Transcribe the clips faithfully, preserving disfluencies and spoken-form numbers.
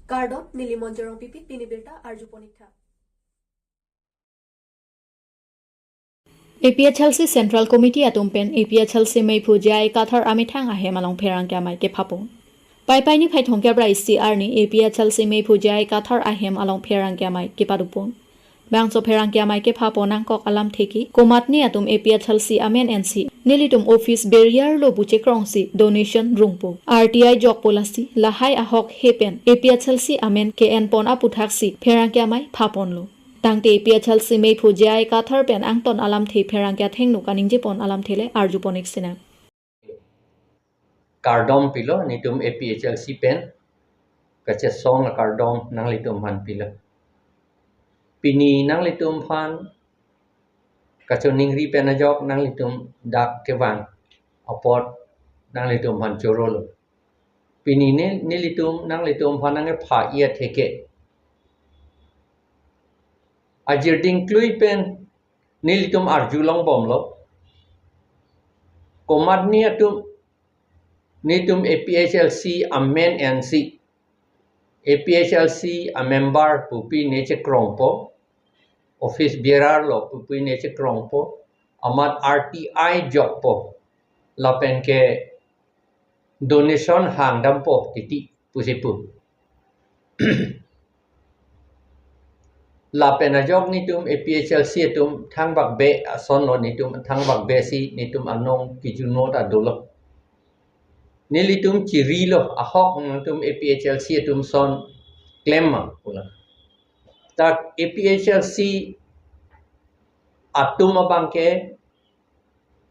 Kardom, neli Monjorong Pipi, pini birta arju ponik tha. A P H L C Central Committee atum pen A P H L C meiphu J I Kathar amethang ahem along pherangke amei kephapon. Paipai niphai thomkep ra isi arni A P H L C meiphu J I Kathar ahem along pherangke amei kepadopon. Bangso pherangke amei kephapon nangkok alamthe ke komatne atum A P H L C amen ensi nelitum office barrier lo pu chekrongsi donation rungpo, R T I jokpo, lasi lahai ahok he pen A P H L C amen ke-enpon aputhaksi pherangke amei phaponlo. Tangte A P H L C meiphu J I Kathar pen angton alamthe pherangke athengno kaningjepon alamthe le arju ponik sinang. Kardom pilo netum A P H L C pen, kachesong akardom nanglitum aphan pilo. Pini nanglitum aphan kachoningri pen ajok nanglitum dak kevang apot nanglitum aphan chorolo. Pini ne nelitum nanglitum aphan nangkepha-i athe ke, ajirding klui pen nelitum arjulong bomlo. Komatne atum netum A P H L C amen ensi, A P H L C amember pupi ne chekrongpo, office bearer lo pupi ne chekrongpo, amat R T I jokpo, lapen ke donation hangdampo titi pusi pu. Lapen ajok netum A P H L C atum thangbak be asonlo, netum thangbak be si netum anong kijunot adolo. Nelitum chirilo, ahok netum A P H L C atum son klem ma pula. Tak A P H L C atum abang ke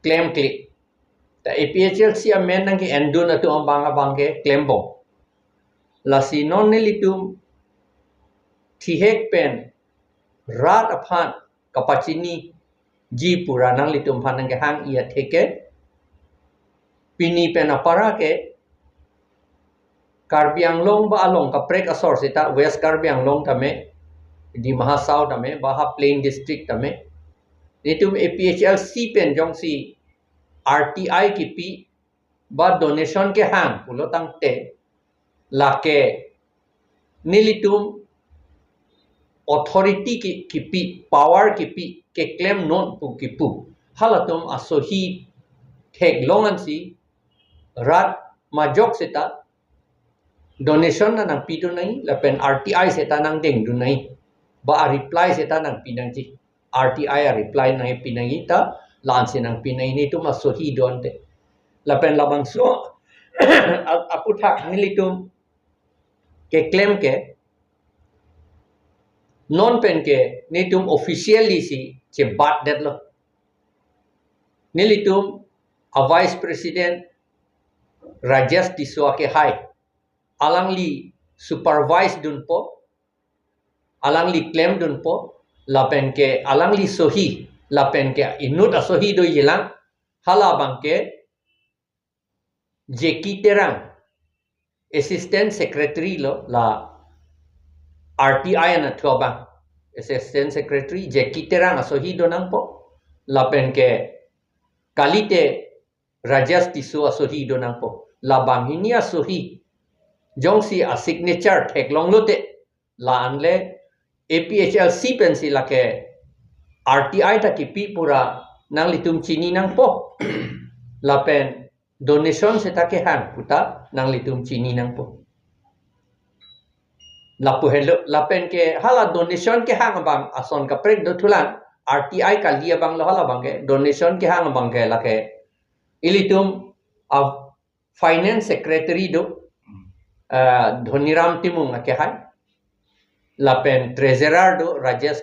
klemkle. Ta A P H L C amen nangke-endun atum abang abang ke klembom. Lasi non nelitum thihek pen rat aphan kapachiniji pura nanglitum aphan nangkehang-i athe ke, pini pen apara ke Karbi Anglong ba along kaprek asor seta, West Karbi Anglong tame, Dima Hasao tame, ba ha plain district tame, netum A P H L C pen jongsi R T I kipi ba donation kehang pulo tangte, lake nelitum authority ki, kipi, power kipi, keklem non pu kipu, halatum asohi theklong ansi rat majok seta donation na nangpidun nangji, lapen R T I seta nangdengdun nangji, ba a reply seta nangpi nangji. R T I a reply nangpi nangji, ta la-ansi nangpi nangji, netum asohi do ante. Lapen labangso a-, aputhak nelitum keklem ke, non pen ke netum officially si chebatdetlo. Nelitum a Vice President Rajesh Tisso akehai, alangli supervise dunpo, alangli klemdunpo, lapen ke alangli sohi, lapen ke inut asohi dojilang, hala abang ke Jackie Terang, Assistant Secretary lo, la R T I anatthu abang, Assistant Secretary Jackie Terang asohi donangpo, lapen ke kalite Rajesh Tisso asohi donangpo. Labang hini asohi jongsi a signature theklong lote, la-anle A P H L C pensi lake R T I ta kipi pura nanglitum chini nangpo. Lapen donation seta kehang puta nanglitum chini nangpo. Lapu helo, lapen ke hala donation kehang abang ason kaprek do thulang, R T I kali abang lo, hala abang ke donation kehang abang ke lake ilitum a Finance Secretary do, ah, Dhoniram Timung akehai, lapen Treasurer do, Rajesh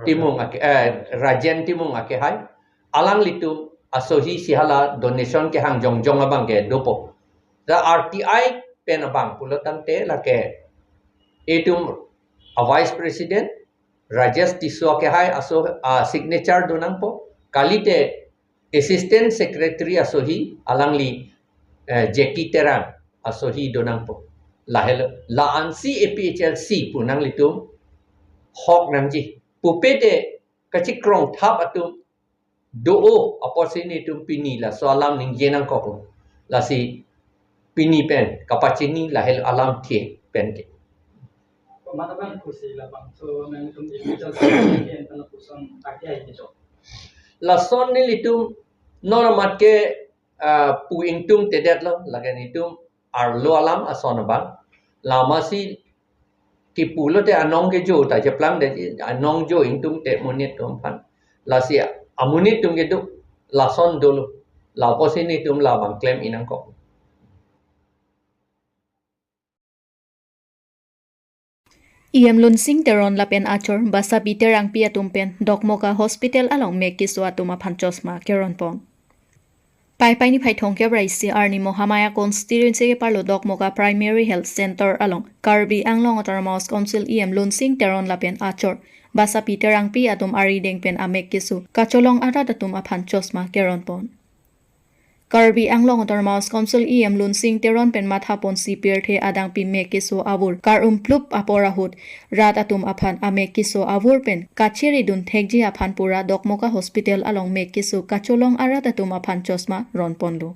Timung ake, eh, Rajen Timung akehai, alanglitum asohi si hala donation kehang jongjong abang ke dopo. Ta R T I pen abang pulo tangte lake itum a Vice President Rajesh Tisso akehai aso, ah, signature donangpo. Kalite Assistant Secretary asohi alangli, eh, Jackie Terang asohi donangpo. Lahelo, la-ansi A P H L C pu nanglitum hok nangji. Pupe te kachikrong thap atum do-o apotsi netum pini laso alam ningje nangkoklo. Lasi pini pen kapachini lahelo alamthe pen ke. Mata bang kusi labangso nangtum individual secretary and pano puson pakai gitu. Lason nelitum non amat ke, ah, pu ingtungtedetlo, lake nelitum arlo alam ason abang. Lasi kipulote anong kejo ta cheplang de, anong jo ingtungte monit atum aphan. Lasi amonit atum kedo lason dolo. Lapusi nelitum labang klem-i nangkok. E M Lunsing Teron lapen achor Basapi Terangpi atum pen Dokmoka Hospital along mek keso atum aphan chosma keronpon. Paipai niphai thomkep ra isi arni Mahamaya constituency keparlo Dokmoka Primary Health Center along Karbi Anglong Autonomous Council E M Lunsing Teron lapen achor Basapi Terangpi atum arideng pen amek keso kacholong arat atum aphan chosma keronpon. Karbi Anglong Autonomous Council E M Lunsing Teron pen mathaponsi pirthe adangpi mek keso avur kar-umplup apor ahut rat atum aphan amek keso avur pen kachiridun thekji aphan pura Dokmoka Hospital along mek keso kacholong arat atum aphan chosma ronponlo.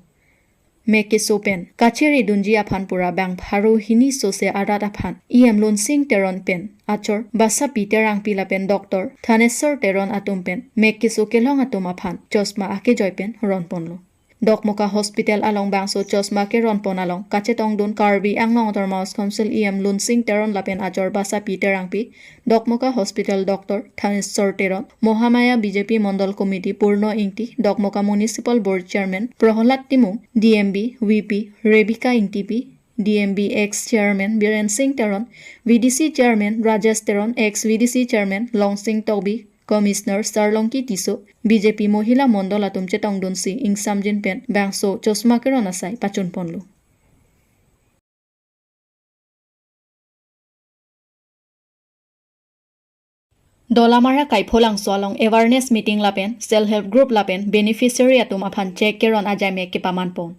Mek keso pen kachiridunji aphan pura bang pharo hini sose arat aphan E M Lunsing Teron pen achor Basapi Terangpi lapen Doctor Thaneswar Teron atum pen mek keso kelong atum aphan chosma akejoi pen ronponlo. Dokmoka Hospital along bangso chosma keronpon along kachetongdun Karbi Anglong Autonomous Council E M Lunsing Teron lapen achor Basapi Terangpi, Dokmoka Hospital Doctor Thaneswar Teron, Mahamaya B J P Mondol Committee Purno Ingti, Dokmoka Municipal Board Chairman Prohlad Timung, D M B, V P Rebecca Ingtipi, D M B ex Chairman Biren Singh Teron, V D C Chairman Rajesh Teron, ex V D C Chairman Longsing Tokbi, Commissioner Sarlongki Tisso, B J P Mohila Mondol atum chetongdunsi ingsamjin pen bangso chosma keron asai pachunponlo. Dolamara Kaipholangso along awareness meeting lapen self help group lapen beneficiary atum aphan cheque keron ajai mek kepamanpon.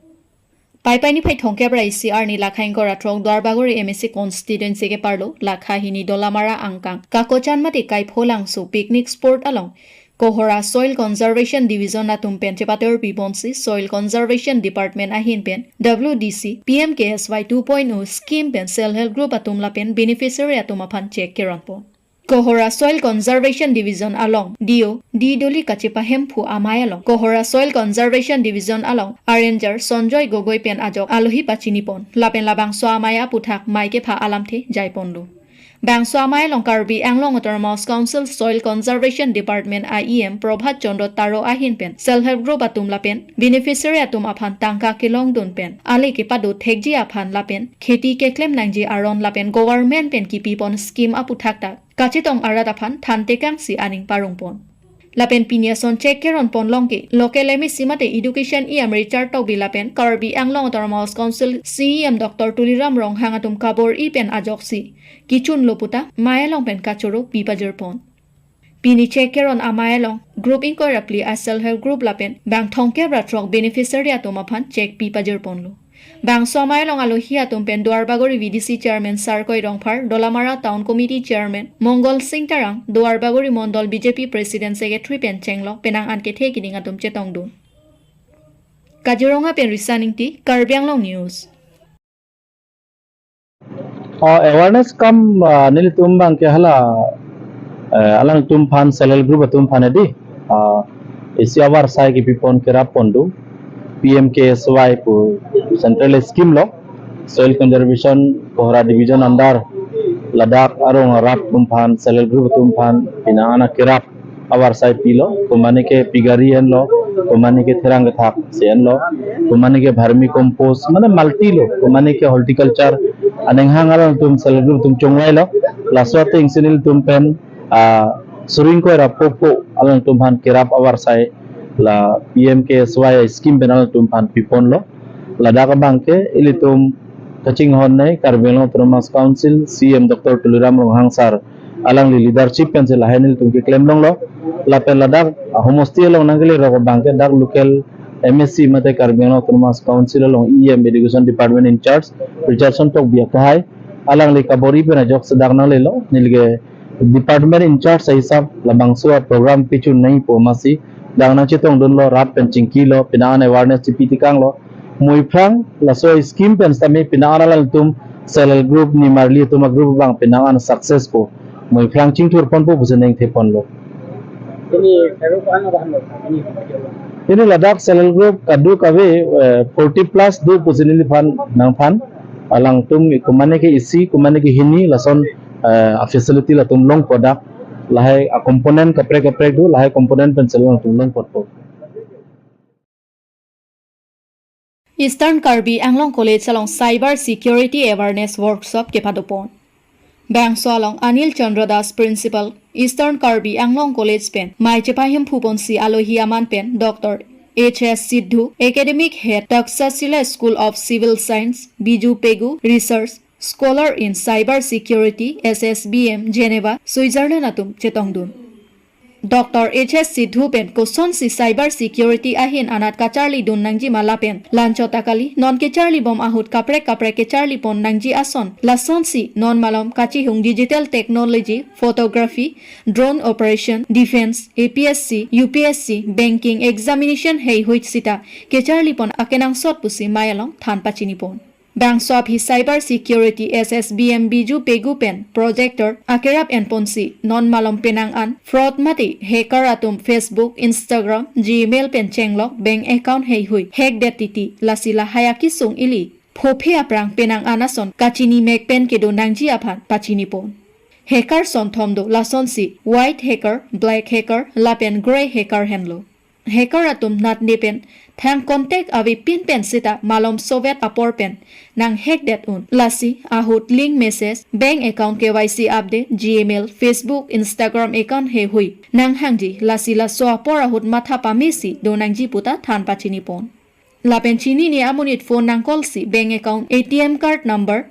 Paipai niphai thomkep ra isi arni lakha ingkoi ra throk Duarbagori M A C constituency keparlo lakha hini Dolamara angkang Kakochan mate Kaipholangso picnic spot along Kohora Soil Conservation Division atum pen chepator piponsi Soil Conservation Department ahin pen W D C P M K S Y two point oh scheme pen self help group atum lapen beneficiary atum aphan cheque keronpon. Kohora Soil Conservation Division along D O D Dolly Kachepahemphu amei along Kohora Soil Conservation Division along arranger Sonjoy Gogoi pen ajok alohi pachinipon lapen labangso amei aputhak mei kepha alamthe jaiponlo. Bangso amei along Karbi Anglong Autonomous Council Soil Conservation Department A E M Prabhat Chandra Taro ahin pen self help group atum lapen beneficiary atum aphan tangka kelongdun pen ale kepado thekji aphan lapen kheti keklem nangji aron lapen government pen kipipon scheme aputhak ta kachetong arat aphan thantekangsi aning parongpon. Lapen pini ason cheque keronpon along ke local M A C mate Education E M Richard Tokbi lapen Karbi Anglong Autonomous Council C E M Doctor Tuliram Ronghang atum kabor-i pen ajoksi kechunlo puta mei along pen kachoro pipajirpon. Pini cheque keron amei along group ingkoi ra phli a self help group lapen bang thomkep ra throk beneficiary atum aphan cheque pipajirponlo. Bangso amei along alohi atum pen Duarbagori V D C Chairman Sarkoi Rongphar, Dolamara Town Committee Chairman Mongol Singh Terang, Duarbagori Mondol B J P President Secretary pen chenglok penang an kethe kining atum chetongdun. Kaziranga pen Risan Ingti, Karbi Anglong News. Oh, awareness kam, ah, nelitum abang ke hala, eh, alangtum aphan self help group atum aphan edi, ah, isi avarsai kepipon kerap pon do, P M K S Y pu central scheme lo, soil conservation Kohora division under, ladak arong arat atum aphan self help group atum aphan pina ana kerap avarsai pilo, komatne ke pigari enlo, komatne ke therang kethak si enlo, komatne ke vermi compost, mane multi lo, komatne ke horticulture, anenghang alangtum self help group atum chonglailo, laso ateng si nelitum pen, ah, suri ingkoi ra pho pho alangtum aphan kerap avarsai la P M K S Y scheme pen alangtum aphan piponlo, ladak abang ke ilitum kachinghon nei Karbi Anglong Autonomous Council C E M Doctor Tuliram Ronghang sir alangli leadership pensi lahai nelitum keklem longlo. Lapen ladak, ah, homosti along nangkele rok abang ke dak local M A C mate Karbi Anglong Autonomous Council along E M Education Department in charge Richardson Tokbi akehai alangli kabor-i pen ajoksi dak nanglelo, neli ke department in charge ahisap labangso a program pichun nangpo amatsi dak nangchetongdunlo, rat pen chingkilo, pina an awareness chipi tikanglo. Mo aphrang laso scheme pen sitame pina an alangtum Self help group nimarli atum a-group abang penang an success po, mui phrang chingthur ponpo pusi ningthe ponlo. Ini terus ko ano bahan lo, ini video lo. Ini ladak self help group kadokave, eh, forty plus do pusi neliphan nangphan. Alangtum komatne ke isi, komatne ke hini, lason, eh, a-facility latum longpo dak. Lahai a-component kaprek kaprek do, lahai component pen self help group atum longpo. Eastern Karbi Anglong College along Cyber Security Awareness Workshop kepadopon. Bangso along Anil Chandra Das, Principal, Eastern Karbi Anglong College pen mei chepahemphu ponsi alohi aman pen Doctor H S Sidhu, Academic Head, Takshashila School of Civil Science, Biju Pegu, Research Scholar in Cyber Security, S S B M, Geneva, Switzerland atum chetongdun. Doctor H S Sidhu pen kosonsi cyber security ahin anat kacharlidun nangji ma lapen lanchot akali non kecharlibom ahut kaprek kaprek kecharli pon nangji ason, lasonsi non malom kachihung digital technology, photography, drone operation, defense, A P S C, U P S C, banking examination heihui sita kecharli pon akenangsot pusi mei along than pachini pon. Bangso aphi Cyber Security S S B M Biju Pegu pen projector akerap en ponsi non malom penang an fraud mate hacker atum Facebook, Instagram, Gmail pen chenglok bank account heihui hack det titi, lasi lahai akesung ili phophe aphrang penang an ason kachini mek pen kedo nangji aphan pachini pon. Hacker sonthom do, lasonsi white hacker, black hacker lapen grey hacker henlo. Hacker atum natne pen thang contact avepin pen sita malom sovet apor pen nang hack det un. Lasi ahut link message, bank account K Y C update, Gmail, Facebook, Instagram account heihui nang hangji, lasi laso apor ahut matha pamesi do nangji puta than pachini pon. Lapen chinine amonit phone nang call si bank account, A T M card number,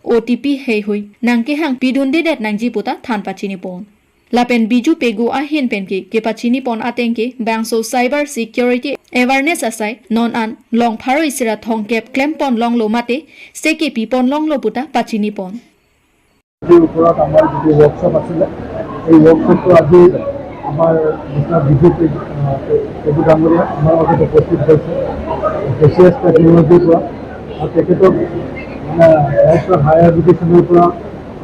O T P heihui nang kehang pidunde det nangji puta than pachini pon. Lapen Biju Pegu ahin pen ke kepachini pon ateng ke bangso Cyber Security Awareness asai non an long pharo isi ra thomkep klem pon longlo mate seke pi pon longlo puta pachini pon. এই ওপৰত আমাৰ যিটো ৱৰ্কশ্বপ আছিলে, এই ৱৰ্কশ্বপটো আজি আমাৰ মিষ্টাৰ বিজু পে-, আহ, পে-, পেগু ডাঙৰীয়া আমাৰ মাজত উপস্থিত হৈছে, কে চি এছ টেকনলজিৰ পৰা। আৰু তেখেতক মানে ডাইৰেক্টৰ হায়াৰ এডুকেশ্যনৰ পৰা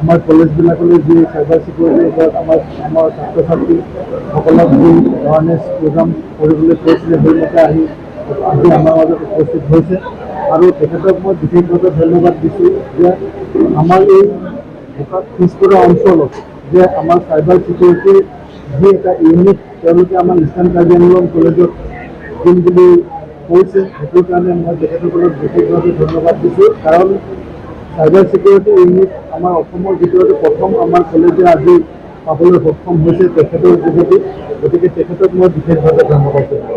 আমাৰ কলেজবিলাকলৈ যি চাইবাৰ ছিকিউৰিটিৰ ওপৰত আমাৰ, আমাৰ ছাত্ৰ ছাত্ৰীসকলক যি এৱাৰনেছ প্ৰগ্ৰাম কৰিবলৈ কৈছিলে, সেইমতে আহি আজি আমাৰ মাজত উপস্থিত হৈছে। আৰু তেখেতক মই বিশেষভাৱে ধন্যবাদ দিছোঁ যে আমাৰ এই বোকা পিছপৰা অঞ্চলত যে আমাৰ চাইবাৰ ছিকিউৰিটিৰ যি এটা ইউনিট তেওঁলোকে আমাৰ ইষ্টাৰ্ণ কাৰ্বি আংলং কলেজত দিম বুলি কৈছে, সেইটোৰ কাৰণে মই তেখেতসকলক বিশেষভাৱে ধন্যবাদ দিছোঁ। কাৰণ চাইবাৰ ছিকিউৰিটি ইউনিট আমাৰ অসমৰ ভিতৰতে প্ৰথম আমাৰ কলেজে আজি পাবলৈ সক্ষম হৈছে তেখেতৰ যোগেদি। গতিকে তেখেতক মই বিশেষভাৱে ধন্যবাদ জনাওঁ।